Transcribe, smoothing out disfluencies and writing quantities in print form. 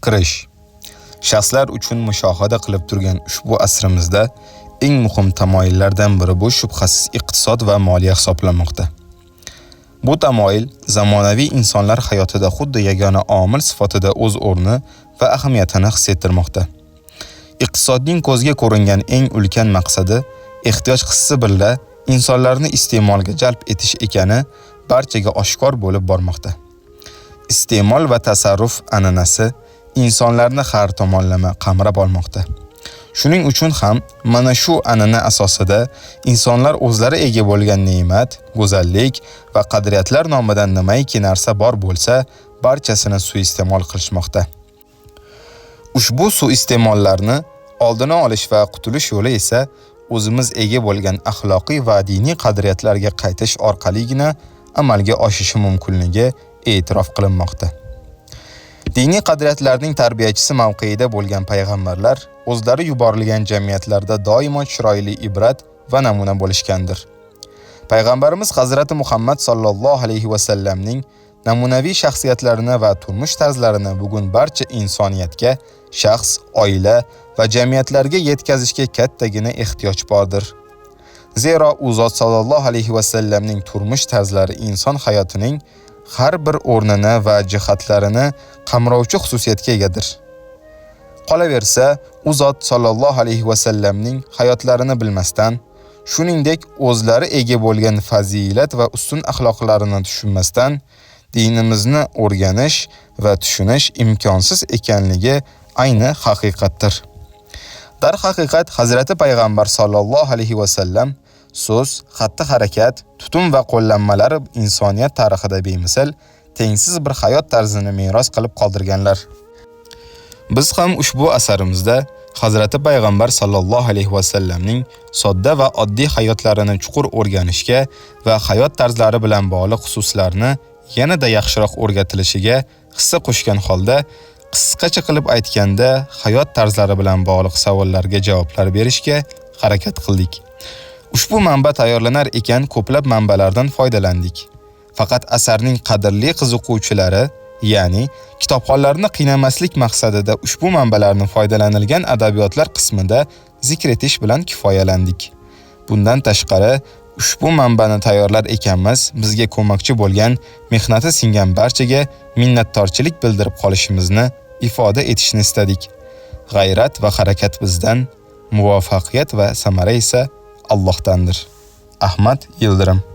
Kirish. Shaxslar uchun mushohada qilib turgan ushbu asrimizda eng muhim tamoyillardan biri bu shubhasiz iqtisod va moliya hisoblanmoqda. Bu tamoyil zamonaviy insonlar hayotida xuddi yagona omil sifatida o'z o'rni va ahamiyatini his ettirmoqda. Iqtisodning ko'zga ko'ringan eng ulkan maqsadi ehtiyoj hissi birla insonlarni iste'molga jalb etish ekani barchaga oshkor bo'lib bormoqda. Iste'mol va tasarruf an'anasi insonlarni har tomonlama qamrab olmoqda. Shuning uchun ham mana shu an'ana asosida insonlar o'zlari ega bo'lgan ne'mat, go'zallik va qadriyatlar nomidan nimaiki narsa bor bo'lsa, barchasini suiiste'mol qilishmoqda. Ushbu suiiste'mollarni oldini olish va qutulish yo'li esa o'zimiz ega bo'lgan axloqiy va diniy qadriyatlarga qaytish orqaligina amalga oshishi mumkinligi e'tirof qilinmoqda. Diniy qadriyatlarning tarbiyachisi mavqeida bo'lgan payg'ambarlar o'zlari yuborilgan jamiyatlarda doimo chiroyli ibrat va namuna bo'lishgandir. Payg'ambarimiz Hazrati Muhammad sallallohu alayhi va sallamning namunaviy shaxsiyatlarini va turmush tarzlarini bugun barcha insoniyatga, shaxs, oila va jamiyatlarga yetkazishga kattagina ehtiyoj bordir. Zero u zot sallallohu alayhi va sallamning turmush tarzlari inson hayotining har bir o'rnini va jihatlarini qamrovchi xususiyatga egadir. Qolaversa, u zot sallallohu alayhi va sallamning hayotlarini bilmasdan, shuningdek o'zlari ega bo'lgan fazilat va ustun axloqlarini tushunmasdan dinimizni o'rganish va tushunish imkonsiz ekanligi ayni haqiqatdir. Darhaqiqat Hazrati Payg'ambar sallallohu alayhi va sallam so'z, xatti-harakat, tutum va qo'llanmalari insoniyat tarixida bemisl, tengsiz bir hayot tarzini meros qilib qoldirganlar. Biz ham ushbu asarimizda Hazrati Payg'ambar sallallohu alayhi va sallamning sodda va oddiy hayotlarini chuqur o'rganishga va hayot tarzlari bilan bog'liq xususlarni yanada yaxshiroq o'rgatilishiga hissa qo'shgan holda, qisqacha qilib aytganda, hayot tarzlari bilan bog'liq savollarga javoblar berishga harakat qildik. Ushbu manba tayyorlanar ekan ko'plab manbalardan foydalandik. Faqat asarning qadrli qiziquvchilari, ya'ni kitobxonlarni qiynamaslik maqsadida ushbu manbalarni foydalanilgan adabiyotlar qismida zikr etish bilan kifoyalandik. Bundan tashqari, ushbu manbani tayyorlar ekanmiz, bizga ko'makchi bo'lgan, mehnati singan barchaga minnatdorchilik bildirib qolishimizni ifoda etishni istadik. G'ayrat va harakat bizdan, muvaffaqiyat va samara esa Allohdandir. Ahmad Yildirim.